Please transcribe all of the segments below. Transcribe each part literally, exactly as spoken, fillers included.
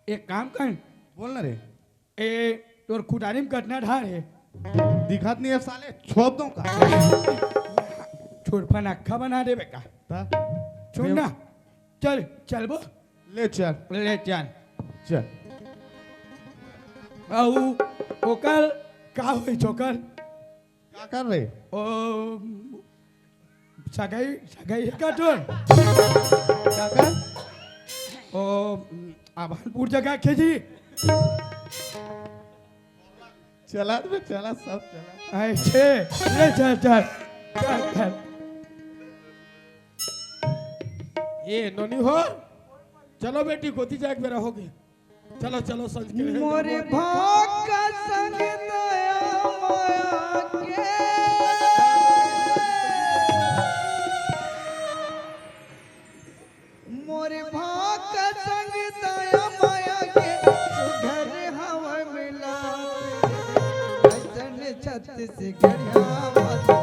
एक काम कर। बोल ना रे। ए, तोर कुटारी में कतना ढार हे? दिखत नहीं है साले, छोप दूं का? छोरफन अक्खा बना देबे का? ता? सुन ना, चल, चलबो। ले चल। ले चल। चल। अउ ओकर का होई छोकर? का कर रे? ओ, सगाई, सगाई हे का तोर? का कर? ओ, आभानपुर जगह के जी। चला बे, चला, सब चला। ऐसे, ले चल, चल, चल, चल। ए, नोनी हो, चलो बेटी, गोदी जाए के बेरा हो गए। चलो, चलो, संज के रहे। मोरे भाग का संग दया माया के। मोरे भाग का संग दया माया के। सुघर हवा मिला। ऐसन छत्तीसगढ़िया वाला।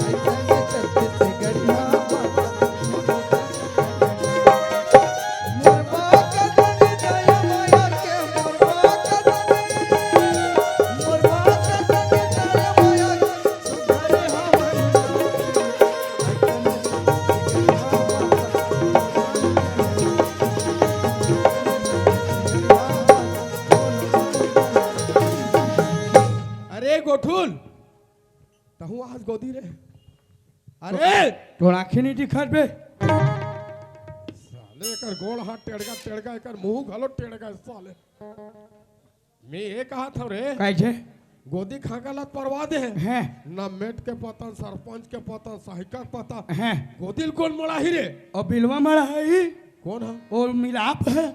ऐसन छत्तीसगढ़िया वाला। अरे गोठुन, तहूँ आज गोदी रे। अरे! तोर आँखी नहीं दिखत बे। साले एकर गोड़ हाथ टेड़गा, टेड़गा, एकर मुंह घलो टेड़गा, साले। मैं ये कहा था रे। कैसे? गोदी खाका ला परवा दे हे। हैं। ना मेट के पता, सरपंच के पता, सहिका के पता। हैं। गोदी ल कोन मड़ाही रे? ओ बिलवा मड़ाही। कोन ह? ओ मिलाप हे।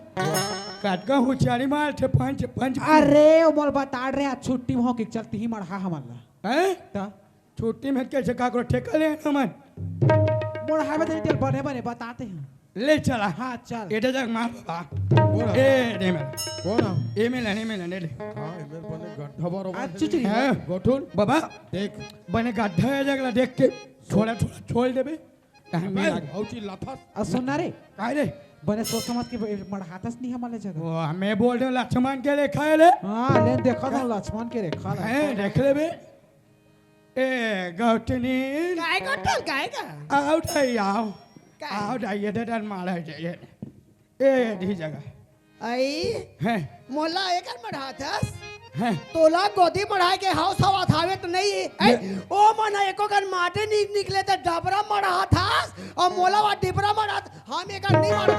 कतका हुचियारी मारथे पंच, पंच। अरे, ओ मोर बता रे, आज छुट्टी में हो कि चलती ही मड़हा हमन ला। हैं? त? छुट्टी में कैसे काकरो ठेका ले हमन? मोर हावे तेरे तेल बने बने बताते हैं। ले चला। हाँ, चल। एटा जग मार बाबा। कोन ह? ए, दे मेला। कोन ह? ए मेला, ए मेला, दे दे। हाँ, ए मेर बने गड्ढा बरोबर आज है। चुचरी। हाँ। गोठुन। बाबा। देख। बने गड्ढा हे जगला देख के थोड़ा थोड़ा छोड़ देबे। तहन अबे, मिला दे। हौची लाथस। आ सुन ना रे। काय रे? बने सोच समझ के मड़हातस नहीं हमारे जगह। ओ, मैं बोल रहे हूँ लक्ष्मण के रेखा है ले। हाँ, ले देखा था लक्ष्मण के रेखा है। हैं, देख लेबे। ए, गौतनी। काय गोठुन, काय का? आओ दाई, आओ। काय? आओ दाई, ये दे दन माला है, ये। ए, दी जगह। आई? हैं? मोला एकर मढ़ाथस? हैं? तोला गोदी मढ़ाए के हौस हवा थावे त नहीं? आई? ये ओ मन एको कन माटी नि-, निकले त डबरा मढ़ाथस, अउ मोला वा डिबरा मढ़ात, हम एकर नहीं मढ़ा।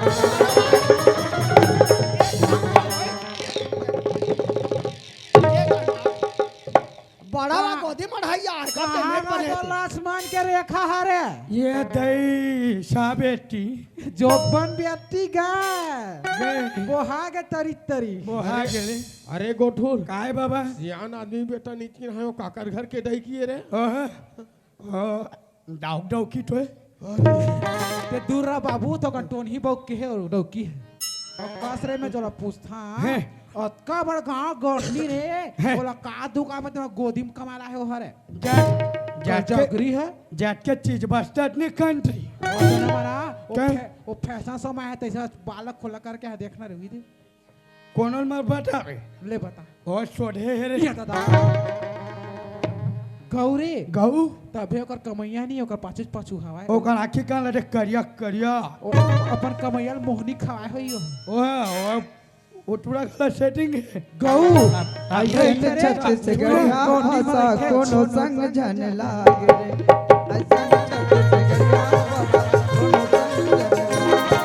बड़ा वा हाँ। गोदी मढ़ाई यार, का कहाँ तेल में बने तो थे। लक्ष्मण के रेखा हरे। ये दई सा बेटी। जोबन बेटी गा। गे। बोहा गे तरी तरी। बोहा अरे, गेले। अरे गोठुर। काय बाबा? सियान आदमी बेटा नीच के नहायो, काकर घर के दई किए रे? ओह। ओ, डाउक डाउकी तो है। अरे। ते दूर रह बाबू, तो कन टोनही बउक के है और डउकी है। अवकाश रे में जोला पूछता। हैं। अतका बड़ गांव गोठनी रे, हैं। बोला का दुकान में तुम्हारा गोदी में कमाला है वो हरे? जात, जात के, जगरी है। जात के चीज बस्ता इतनी कंट्री। वो तो ना बना, वो क्या? फै-, वो फैशन शो में है, तो ऐसा बालक खोला करके है, देखना रही थी। कोन ल मैं बतावे? ले बता। ओ सोढ़े हे रे। या दादा। गौरी। गौ? तभे ओकर कमैया नहीं, ओकर पाछू पाछू हवाए। ओकर आँखी कान ला देख करिया करिया। ओ, अपन कमैया ल मोहनी खवाए होई ओ। ओ, ओ, ओ टूरा गला सेटिंग हे। गौ। अब, अब अइसे अइसे रे, छत्तीसगढ़िया कोनो भाषा संग कोनो संग झन लागे रे। अइसे छत्तीसगढ़िया भाषा कोनो संग झन लागे।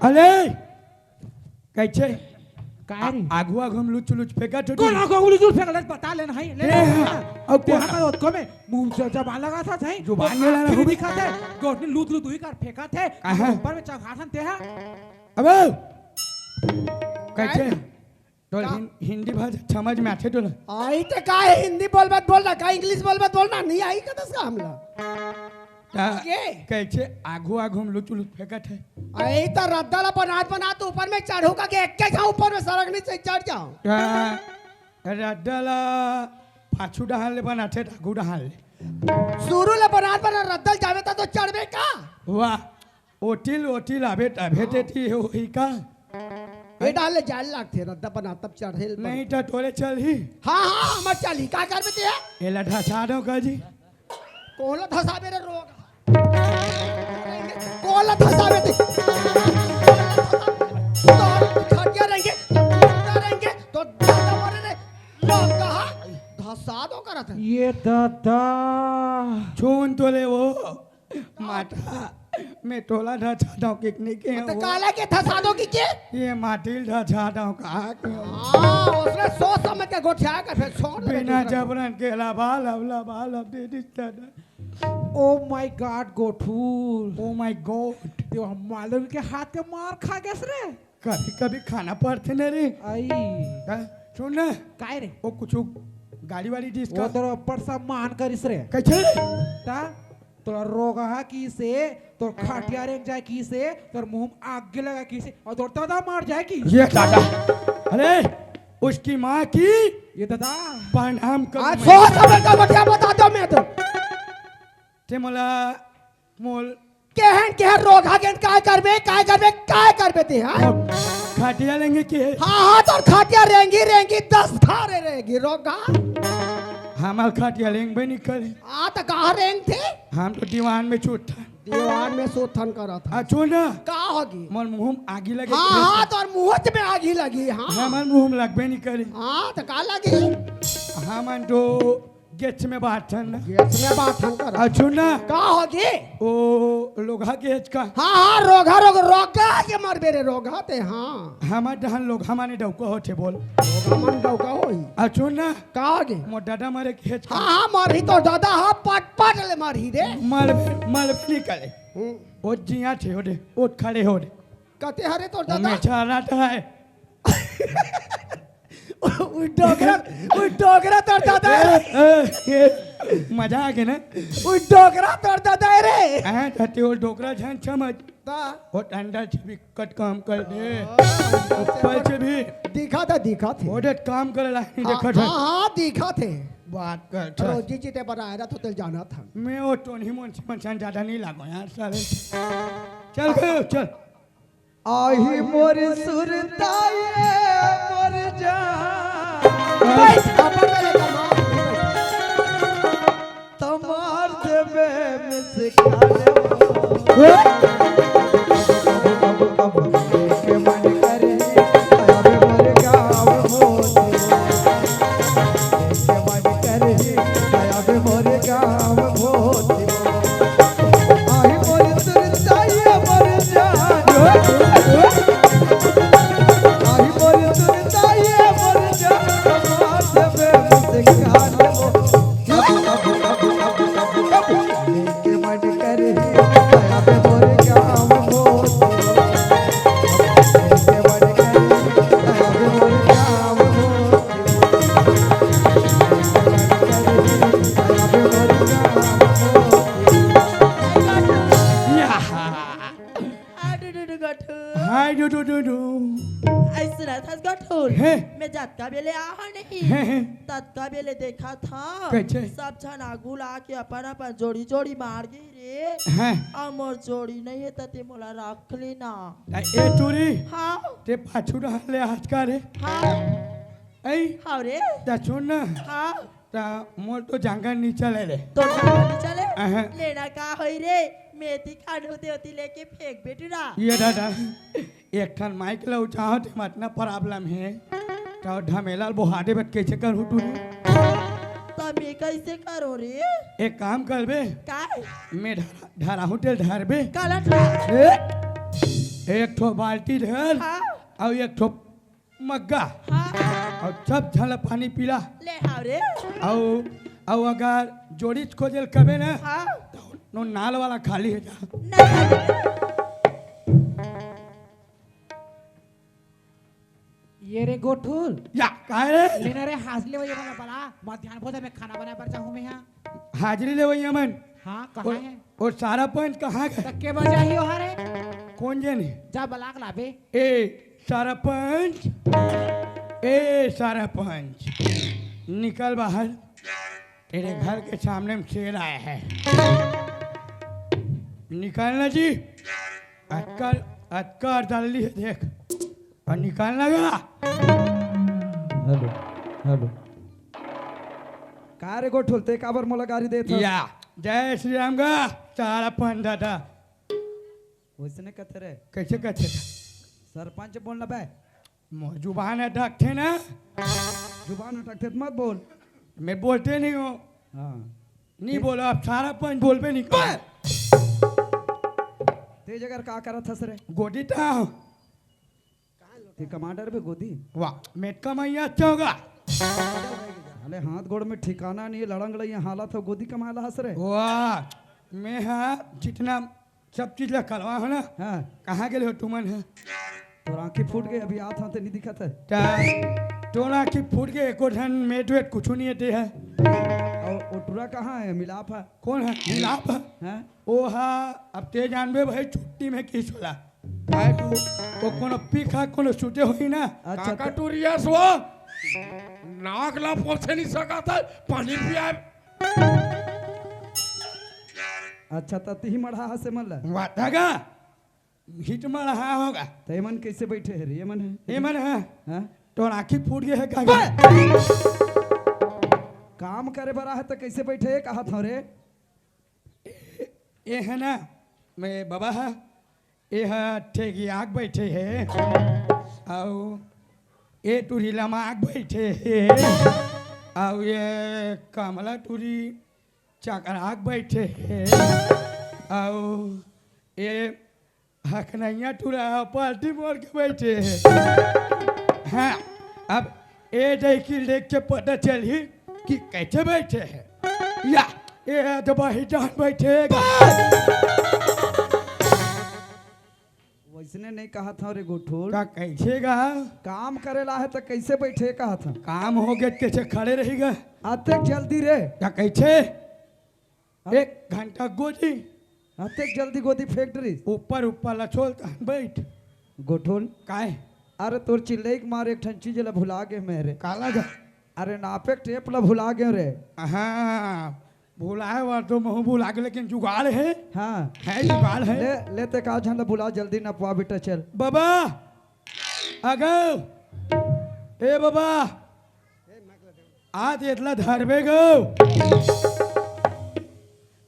अले, कैसे? काय रे? आ-, आगू आगू हम लुच लुच फेंका तो कोन आगू आगू लुच लुच फेंका? बता लेना है, ले ए, ना। अब ते कोन? हमारे ओतको में मुंह ज-, जबान लगा था, सही? जुबान में लगा भी था। दिखा थे, गोठनी लूत लूत हुई कर फेंका थे, कहाँ? ऊपर में चढ़ा था ते हा। अबे, कैसे? काय? तो का? हिं-, हिंदी भाषा समझ में आथे तोला? आई ते का है, हिंदी बोलबे त बोलना, का इंग्लिश बोलबे त बोलना, नहीं आई का दस का हमला? का? के? कैसे आघू आघू में लुचु लुच फेंकत है? अरे, ई त रद्दा ला बनात बनात ऊपर में चढ़ू का के, एक के जाऊं ऊपर में, सरक नहीं से चढ़ जाऊं। का? रद्दा ला पाछू डहान ले बनाथे, आघू डहान ले। शुरू ले बनात बनात रद्दा ल जावे त तो चढ़बे का? वाह, ओटिल ओटिल आबे तभे तेती होही का? ए डाले जाल लागथे, रद्दा बना तब चढ़े ल नहीं त तोले चलही। हाँ, हाँ, हमर चलही, का करबे ते? एला धसा दो का जी। कोला धसाबे रे रोग? कोला धसाबे ते? तो खटिया रहेंगे, तो खटिया रहेंगे, तो दादा मरे रे रोग कहा? धसा दो करत है। ये दादा। छून तोले वो। माता, मैं तोला धसा दो किकनी के त वो। काला के धसा दो कि के? ये माटिल धसा दो का के? हाँ, उसने सोच समझ के गोठिया के फिर छोड़ दे बिना दूसरा। जबरन के लबा लब, लबा लब दे दिस दादा। Oh my God, गोठुल। Oh my God। ते हम मालूम के हाथ के मार खा गेस रे। कभी कभी खाना पड़थे ना रे। आई। का? सुन ना। काय रे? वो कुछ गाड़ी वाड़ी दिस वो का? तोर ऊपर सम्मान करिस रे। कैसे? ता? तोला रोगहा किसे, तोर खटिया रेंग जाए किसे, तोर मुंह में आग लगा किसे, और तोर दादा मर जाए कि। ये दादा, अरे, उसकी माँ की ये दादा। प्रणाम कर। आज मैं। सोच समझ का बतिया बता दो मैं तो। ते मोला, मोल केहन केहन रोगहा गेन काय करबे, काय करबे, काय करबे ते, हाँ? खटिया लेंगे के? हाँ, हाँ, तोर खटिया रेंगी, रेंगी, दस खारे रेंगी, रोगहा। हमार खटिया लेंगबे नहीं करे। आ, त कहाँ रेंग थे? हम तो दीवान में चुथन। दीवान में सुथन करत ह। आ, सुन ना। का होगी? मोर मुंह में आगी लगे। हाँ, हाँ, तोर मुंह में आगी लगी, हाँ। हमर मुंह में लगबे नहीं करे। हाँ, त का लगी? हमन तो गैस में बाथन ना। गैस में बाथन करत। आ, सुन ना। का होगी? ओ, लोगहा गैस का। हाँ, हाँ, रोगहा, रोग-, रोगहा के मरबे रे, रोगहा ते, हाँ। हमर डहन लोगहा माने डौका होथे, बोल। लोगहा माने डौका होही। आ, सुन ना। का होगी? मोर दादा मरे गैस का। हाँ, हाँ, मरही तो दादा, हाँ, पट, पट ले मरही रे। मर, मर निकले। हम्म। ओ जिया थे हो दे, ओ खड़े हो दे। कते हरे तोर दादा? मैं चारा था है। उ डोकरा, उ डोकरा तोर दादा है। ए, ए, ए, मजा आ गया ना? उ डोकरा तोर दादा है रे। हाँ, धरती वो डोकरा झन समझ। ता? वो ठंडा से भी कट काम कर दे। हाँ, ऊपर से भी। दिखा था, दिखा थे। वो देख काम कर ला, नहीं हाँ, देखा था। हाँ, हाँ, दिखा थे। बात कर था। रोजी जी ते बनाया था, तो तेल जाना था। मैं वो टोनी मोंसी मन से ज्यादा नहीं लागो यार, साले। चल गए, चल। आही मोर सुरताई मोर जान। बैठ, अपन ले कमा। तमार देबे में सिखा देबो। अब, अब, अब के मन करे, अब मोर गाँव होती। के मन करे, अब मोर गाँव होती। आही मोर सुरताई मोर जान। आही मोर सुरताई मोर जान। बात में मुस्कान हो। के मन करे, आया बे मोर गाँव हो। के मन करे, आया बे मोर गाँव हो। आया बे मोर गाँव हो। आ, डू, डू, डू, गठू। हाय, डू, डू, डू, डू। ऐसे ना था, गठू। हैं? मैं जतका बेले आहा नहीं। हैं, हैं। ततका बेले देखा था। कैसे? सब झन आगू ला के अपन, अपन जोड़ी, जोड़ी मार गई रे। हैं। अउ मोर जोड़ी नहीं है, त ते मोला रख लेना। त ए टूरी। हाँ। ते पाछू डहर ले आज का रे? हाँ। ऐ? हाँ रे। त सुन ना। हाँ। त मोर तो जांगर नी चले रे। तोर जांगर नी चले? अहं। लेना का होई रे? मेथी खान होते होती लेके फेंक बेटू ना। ये दादा, एक ठन माइक ला उचाहत हे, मतना problem हे। त ढमेला ल बोहा देबे त कैसे करहू टूरी? त मैं कैसे करो रे? एक काम करबे। का? मैं ढरा, ढराहूँ तेल ढरबे। काला ढरा? ए, एक ठो बाल्टी धर, हाँ। अउ एक ठो मग्गा। हाँ। अउ सब झन ल पानी पिला। ले हाव रे। अउ, अउ अगर जोड़ीच खोजे ल कबे ना, हाँ। त नो नाल वाला खाली हे जा। ना। ये रे गोठुल। या, काय रे? लेना रे, हाजले वही वाला बला, मध्यान्ह भोजन में खाना बनाए बर जाहूँ मैं हा। हाजरी लेवइया मन। हाँ, कहाँ वो, है? वो सारा पंच कहाँ गए? त के बजाही ओहा रे? कौन जन है? जा बलाक लाबे। ए सरपंच, ए सरपंच, निकल बाहर। तेरे घर के सामने में शेर आया है। निकलना जी। अतका, अतका दल्ली है देख। अउ निकलना गा। Hello, hello. का रे गोठुल, ते काबर मोला गारी देत हस? या, जय श्री राम गा, सारा पंच दादा। वइसने कथे रे। कइसे कथे? सरपंच बोलना बे। मोर जुबान अटकथे ना। जुबान अटकथे त मत बोल। मैं बोलते नहीं हूँ। हाँ। नहीं ते बोलो, अब सारा पंच बोलबे नहीं कर। बे! ते जगह का करत हस रे? गोदी ता। ते कमांडर बे गोदी। वाह, मेटका मैया अच्छा होगा। अरे हाथ गोड़ में ठिकाना नहीं है, लड़ंग लइया हालत हो, गोदी कमाला हस रे। वाह, मैं हा जितना सब चीज ला करवा हो ना। हाँ। कहाँ गेले हो तुमन ह? तोर आँखी फूट गे, अभी आत हन ते नहीं दिखत है। ता, तोर आँखी फूट गे, एको झन मेट वेट कुछु नहीं है ते है। अउ ओ टुरा कहाँ है? मिलाप है। कौन है? मिलाप है? हाँ। ओ हा, अब ते जानबे भाई, छुट्टी में किस होला। काय को, वो कोनो पी खा, कोनो सूते होई ना। अच्छा, काका तो टुरिया सो, नाक ला पोछे नहीं सकत है, पानी पिया। अच्छा, त तिही मढ़ा हसे मन ला। वाता गा, हिट मढ़ा होगा। त एमन कैसे बैठे है रे? एमन है? एमन है? हाँ? तोर आँखी फूट गे है का? बे! काम करे बर आहे त कैसे बैठे है, कहा था रे? ए है ना, मैं बाबा है, ए हा ठेगियाक बैठे है, अउ ए टूरी लमाक बैठे है, अउ ये कमला टूरी चकराक बैठे है, अउ ए हकनैया टूरा पार्टी मोड़ के बैठे है। हाँ, अब ए साइकिल देख के पता चलही कि कैसे बैठे है। या, ए दबाही जान बैठेगा। वैसने नहीं कहा था रे गोठोल। का कैसे गा? काम करे ला है त कैसे बैठे कहा था? काम हो गया, कैसे खड़े रहेगा? अतेक जल्दी रे। का कैसे? अब एक घंटा गोदी। अतेक जल्दी गोदी फेंक डरिस। ऊपर, ऊपर ला छोल तहन बैठ। गोठोल। काय? अरे तोर चिल्लई के मारे एक ठन चीज ला भुला गे मैं रे। काला गा? अरे नापे के टेप ला भुला गे रे। हाँ, भुलाए वाला तो महू भुला गे, लेकिन जुगाड़ है। हाँ। है जुगाड़ है। ले, ले ते का झन ला बुला, जल्दी नपवा बेटा, चल। बाबा, अगो, ए बाबा, आ तेला धरबे गो।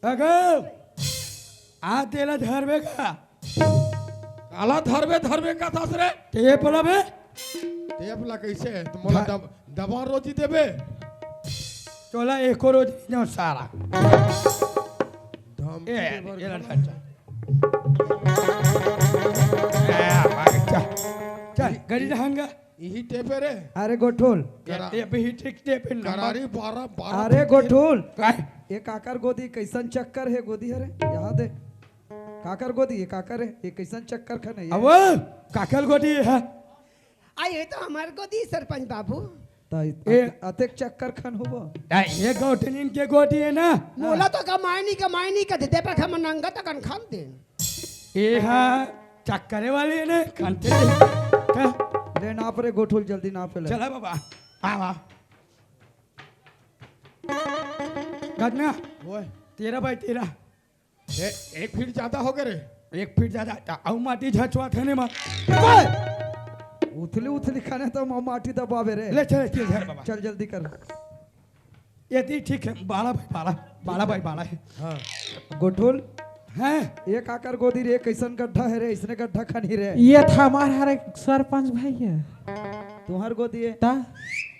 अगो, आ तेला धरबे का? काला धरबे, धरबे का थास रे? टेप ला बे। टेप ला कैसे? तो मोला धा- दब-, दबा रोजी देबे? तोला एको रोजी नहीं दो सारा। धमकी ए, देबर ये लड़का चल। ए, भाग, चल। चल, गड़ी रहंगा। इही टेपे रे। अरे गोठोल। करा-, ये भी ठीक टेपे नंबर। करारी बारह, बारह अरे फीट गोठोल। काय? ये काकर गोदी कैसन चक्कर है गोदी हरे? यहाँ दे। काकर गोदी ये काकर है? ये कैसन चक्कर खने ये? अब काकर गोदी है? आ, ये तो हमार गोदी सरपंच बाबू। त ए- अत-, अतेक चक्कर खन होबो। आ, ये गौठनिन के गोदी है ना? मोला तो कमाई नहीं, कमाई नहीं कर देते, पर हम नंगा तक खान दे। ए हा चक्करे वाली है ना, खनते नहीं। का? ले नाप रे गोठुल, जल्दी नाप ले। चला बाबा, आवा। गदना, ओए। तेरह बाई तेरह। ए, एक फीट ज्यादा हो गए रे। एक फीट ज्यादा, ता अउ माटी झचवा थने मा। ओए! उथली उथली खाने तो मा-, माटी दबावे रे। ले चल, चल, चल बाबा। चल जल्दी कर। ये ती ठीक है, बारह बाई बारह, बारह बाई बारह है। हाँ। गोठुल, हैं? ये काकर गोदी रे, कैसन गड्ढा है रे, इसने गड्ढा खनी रे। ये था हमार हरे सरपंच भाई है। तुम्हार गोदी है? ता?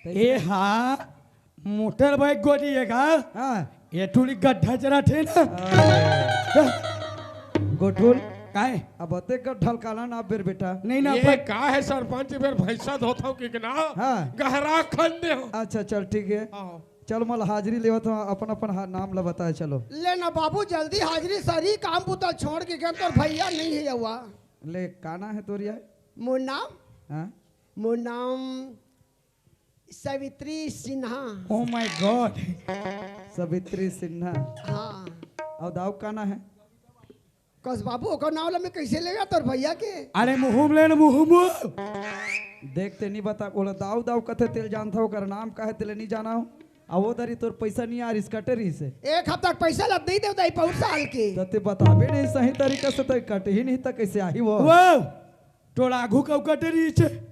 ए हा, मोटर बाइक गोदी है का? हाँ। ये थोड़ी गड्ढा जरा थे ना। अरे। गोठुल। काय? अब अते गड्ढल काला ना बेर बेटा। नहीं ना, ये पर का है सरपंच, बेर भैंसा धोता हूँ कि ना? हाँ। गहरा खन दे हो। अच्छा, चल, ठीक है। हाँ। चल, मल हाजिरी लेवत हूँ, अपन, अपन हा-, नाम ला बताए, चलो। ले ना बाबू, जल्दी हाजिरी सरी, काम बुता छोड़ के गए, तोर भैया नहीं है हुआ। ले, का ना है तोरिया? मोर नाम? हाँ? मोर नाम Savitri Sinha. Oh my God। Savitri Sinha. हाँ। अउ दाऊ का ना हे? कस बाबू, ओकर नाव ला मैं कइसे लेगा तोर भैया के? अरे मुँह में ले ना, मुँह में। देख, ते नहीं बता, ओला दाऊ दाऊ कथे, तेल जानता, ओकर नाम का हे, तेले नहीं जाना हो। अब वो दरी तोर पैसा नहीं आ रहिस, कटे रहिस हे। एक हफ्ता के पैसा ला नहीं देव दाई, बहुत साल के। त ते बताबे नहीं सही तरीका से, त कटे ही नहीं, त कइसे आही वो? वो तोर आघू कउ कटे रहिस हे।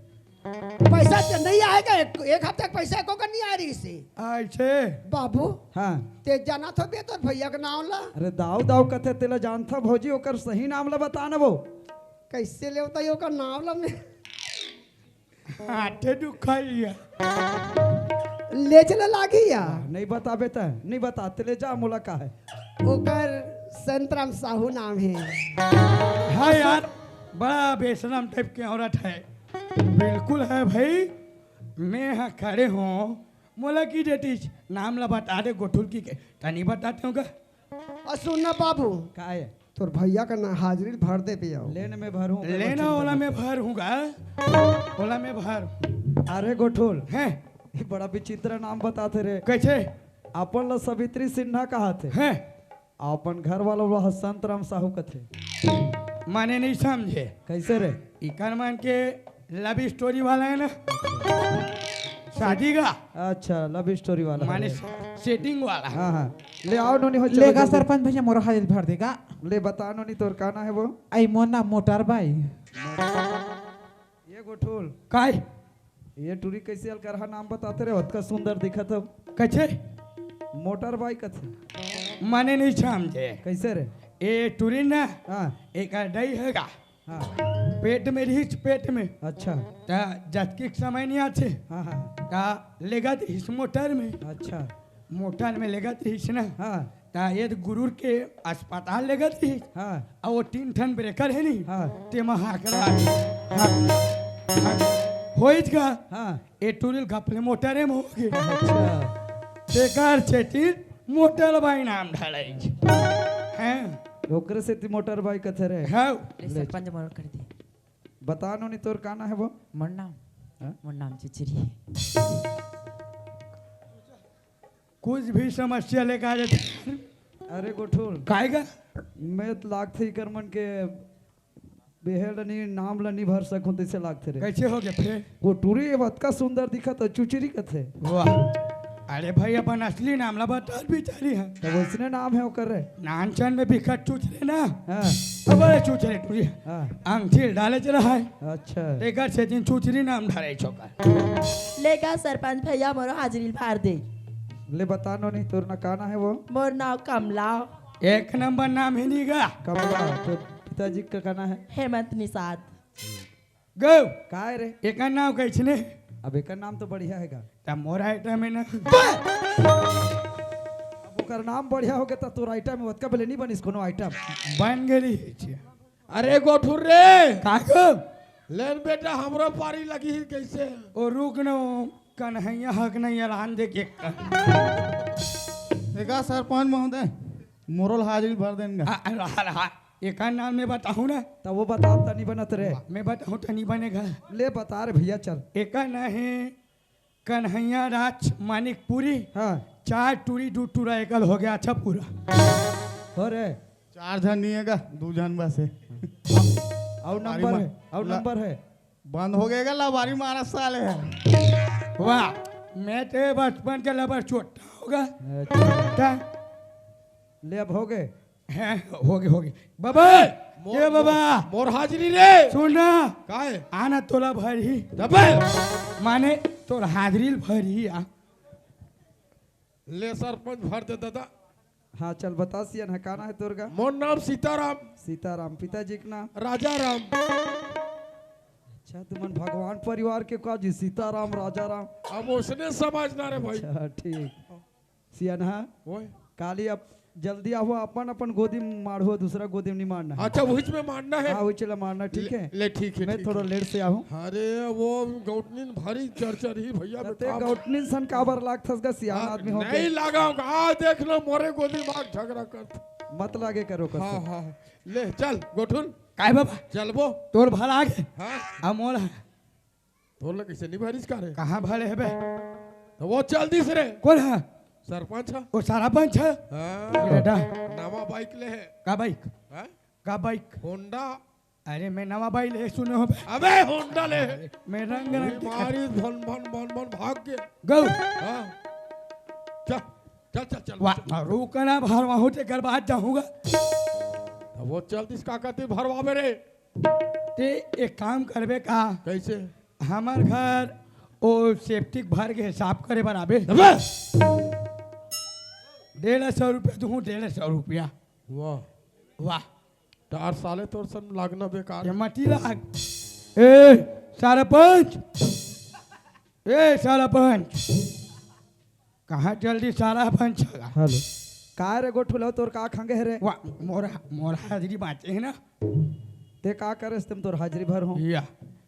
पैसा ते नहीं आएगा, एक, एक हफ्ता के पैसा एको का नहीं आ रहिस हे। अइसे? बाबू, हाँ। ते जानत होबे तोर भैया के नाव ला? अरे दाऊ दाऊ कथे, तेला जानता भौजी, ओकर सही नाम ला बता ना वो। कइसे लेवता ओकर नाव ला मैं? हाथे दुखाइया। ले चला लागी या? नहीं बताबे त, नहीं बता, तेले जा, मोला का हे? ओकर संतराम साहू नाम हे। हाँ यार, बड़ा बेशरम टाइप के औरत हे। बिल्कुल हे भाई, मैं हा खड़े हों, मोला की देतिस, नाम ला बता दे गोठुल की के, त नहीं बताते हों का? अउ सुन ना बाबू, का हे? तोर भैया का ना हाजिरी भर देबे अउ। ले ना मैं भरूँ, ले ना, ओला मैं भरूँ गा, ओला मैं भर। अरे गोठुल, हैं? ये बड़ा विचित्र नाम बताथे रे। कइसे? अपन ला सावित्री सिन्हा कहाथे। हैं? अपन घर वाला ला संतराम साहू कथे। माने नहीं समझे। कइसे रे? इकर मन के love story वाला हे ना, शादी का। अच्छा, love story वाला माने हे। Setting वाला। हाँ, हाँ। ले आओ नोनी हो, चलो लेगा जल्दी। सरपंच भैया, मोर हाजिरी भर देगा। ले बता नोनी, तोर का ना हे वो? अई मोर नाम मोटर बाई। ये गोठुल। काय? ये टूरी कइसे अलकरहा नाम बताथे रे, ओतका सुंदर दिखत हव। कइसे? मोटर बाई कथे। माने नहीं समझे। कइसे रे? ए टूरी ना, हाँ। एक अडई हे गा। हाँ। पेट में रहिस, पेट में। अच्छा। त जतकी समय नहीं आथे। हाँ, हाँ। त लेगत रहिस मोटर में। अच्छा। मोटर में लेगत रहिस ना। हाँ। त ये गुरूर के अस्पताल लेगत रहिस। हाँ। अउ वो तीन ठन breaker हे नहीं। हाँ। तेमा हाकरा। हाँ। हाँ। होइच गा। हाँ। ए टूरी ल घपले मोटरे में होगे। अच्छा। तेकर सेती मोटर बाई नाम धराइस। हैं? ओकरे सेती मोटर बाई कथे रे। हाँ। ले ले। सरपंच मोर कर दी। बता नोनी, तोर का ना हे वो? मोर नाम? हाँ? मोर नाम चुचरी हे। कुछ भी समस्या लेके आ जाथे। अरे गोठुल। काय गा? मैं त लागथे इकर मन के बेहेल नी, नाम ला नी भर सकूं, तइसे लागथे रे। कइसे होगे फेर? वो टूरी अब अतका सुंदर दिखत हे, चुचरी कथे। वाह। अरे भाई, अपन असली नाम ला बता बिचारी हे। तब ओइसने नाम हे ओकर रे। नानचन में बिकट चुचरे ना। हाँ। अब बड़े चुचरे टूरी। हाँ। अंगठी डाले चला हे। अच्छा। तेकर सेती चुचरी नाम धराइस ओकर। लेगा सरपंच भैया, मोरो हाजिरी भर दे। ले बता नोनी, तोर ना का ना हे वो? मोर नाम कमला। एक नंबर नाम हे नी गा। कमला, तोर पिताजी का का ना हे? हेमंत निषाद। गो। काय रे? एकर नाम कइसने? अब एकर नाम तो बढ़िया हे गा। त मोर item हे ना। अब ओकर नाम बढ़िया होगे त तोर item हे, ओतका बेले नहीं बनिस कोनो item। बन गेली। अरे गोठुर रे। का गो? लेन बेटा, हमरो पारी लगी ही कइसे? ओ रुक न, कन्हैया हक नहीं एलान दे के। एका सरपंच महोदय, मोरो ल हाजिरी भर देन गा। आ, आ, आ, आ, एकर नाम मैं बताहूँ ना? त वो बता, त नहीं बनत रे। मैं बताहूँ त नहीं बनेगा। ले बता रे भैया, चल। एकर नाम हे कन्हैया राज मानिकपुरी। हाँ। चार टूरी, दू टूरा एकल होगे, अच्छा पूरा। हो रे। चार झन नहीं हे गा, दू झन बस हे। अउ नंबर हे, अउ नंबर हे। बंद होगे गा, लबारी मारा साले हे। वाह, मैं ते बचपन के लबर चोट्टा होगा। अच्छा। ले अब होगे। हैं, होगे, होगे। बाबा, ए, मोर, ए बाबा। मोर, मोर हाजिरी रे। सुन ना। काय? आना तोला भरही। अबे। माने तोर हाजिरी भरही आ। ले सरपंच भर दे दादा। हाँ, चल बता सियान, का ना हे तोर गा? मोर नाम सीताराम। सीताराम, पिताजी के नाम? राजा राम। अच्छा, तुमन भगवान परिवार के का जी, सीताराम, राजा राम? अब ओसने समझना रे भाई। अच्छा, ठीक। सियान, हाँ? ओए। काली अब जल्दी आहो, अपन, अपन गोदी में मारहो, दूसरा गोदी में नहीं मारना हे। अच्छा, वही में मारना हे? हाँ, वही चला मारना, ठीक हे? ले, ठीक हे, मैं ठीक थोड़ा हे। लेट से आहूँ। अरे, वो गौटनीन भारी चरचर ही भैया, त ते गौटनीन सन काबर लागथस गा, सियान आदमी होके। नहीं लगाऊंगा, आ देख लो, मोरे गोदी में आके झगड़ा करत। मत लागे करो कसम। हाँ, हाँ, ले, चल, गोठुल। काय बाबा? चलबो। तोर भला आगे। हाँ। आ मोला। तोर ला कइसे नहीं भरिस का रे? कहाँ भरे हेबे? त वो चल दिस रे। कोन हे? सरपंच ह? ओ, सरपंच ह? हाँ। बेटा। नवा बाइक ले हे। का बाइक? हाँ? का बाइक? होंडा। अरे, मैं नवा बाइक ले सुने हो बे। अबे, होंडा ले हे। मैं रंग रंग के मारी भन भन भन भन भाग के। गौ। हाँ। चल, चल, चल, चल, वाह, चल। रुकना भरवा हो, तेकर बाद जाऊंगा। अब वो चल, दिस का कहते भरवा मेरे। ते एक काम करबे का? कैसे? हमर घर ओ सेप्टिक भर के साफ करे बर आबे। अबे! डेढ़ सौ रुपया दूँ, डेढ़ सौ रुपया। वाह। वाह। तार साले तोर सन लागना बेकार। ये मती लाग। ए, सरपंच। ए, सरपंच। कहाँ जल्दी सरपंच होगा? हेलो। का रे गोठुलो, तोर का खंगे हे रे? वाह, मोर, मोर हाजिरी बाँचे हे ना। ते का करेस, तेम तोर हाजिरी भर हो? या,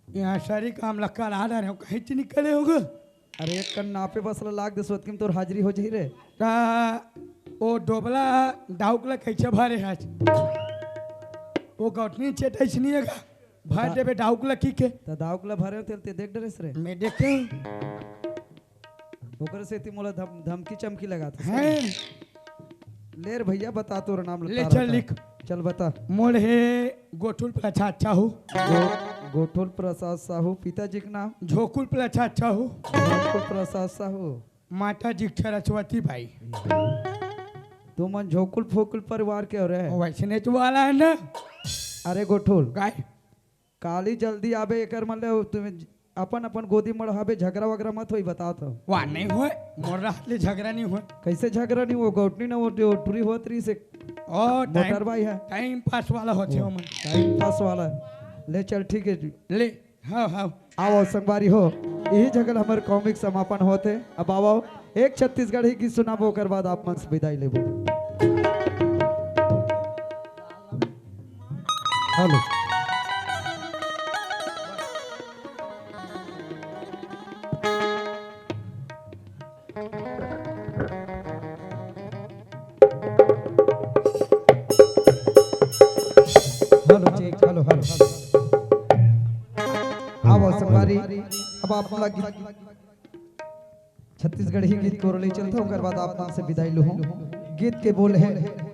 यहाँ सरी काम लक्का ला रहे हो, कहीं से निकले होगा? अरे, एक कन नापे बस ला लाग दे, सोत किम तोर हाजिरी हो जाही रे। ता ओ डोबला डाउक ला कैसे भरे हस? ओ गौटनी चेताइस नहीं है का? भर दा- देबे डाउक ला की के? त डाउक ला भरे हो तेल ते देख डरेस रे। मैं देखे। ओकर सेती मोला धम-, धमकी चमकी लगात हस। हैं? ले रे भैया, बता तोर नाम ले, लता चल रहता। लिख। चल बता। मोर हे गोठुल प्रसाद साहू। गो-, गोठुल प्रसाद साहू, पिताजी के नाम? झोकुल प्रसाद साहू। झोकुल प्रसाद साहू। माता जी सरस्वती बाई। तुमन झोकुल फोकुल परिवार के हो रे? वैसने तो वाला है ना। अरे गोठुल। काय? काली जल्दी आबे, एकर मन ले तुम अपन अपन गोदी मड़हाबे, झगड़ा वगड़ा मत होई, बतात हो। वाह, नहीं होय, मोर राहत ले झगड़ा नहीं होय। कैसे झगड़ा नहीं हो? गौटनी न वो टुरी होत रही से ओ, टाइम, मोटर बाई है। टाइम पास वाला होथे ओमन। टाइम पास वाला। ले चल, ठीक है जी। ले, हाँ, हाँ। आओ संगवारी हो, यही जगह हमर कॉमिक समापन होथे। अब आओ, एक छत्तीसगढ़ी गीत सुनाबो, ओकर बाद आप मन से विदाई लेबो। Hello. Hello, check, hello, hello. आओ संगवारी, अब आप मन ला गीत, छत्तीसगढ़ी गीत के ओर ले चलथों, ओकर बाद आप मन से विदाई लूहूं। गीत के बोल हे,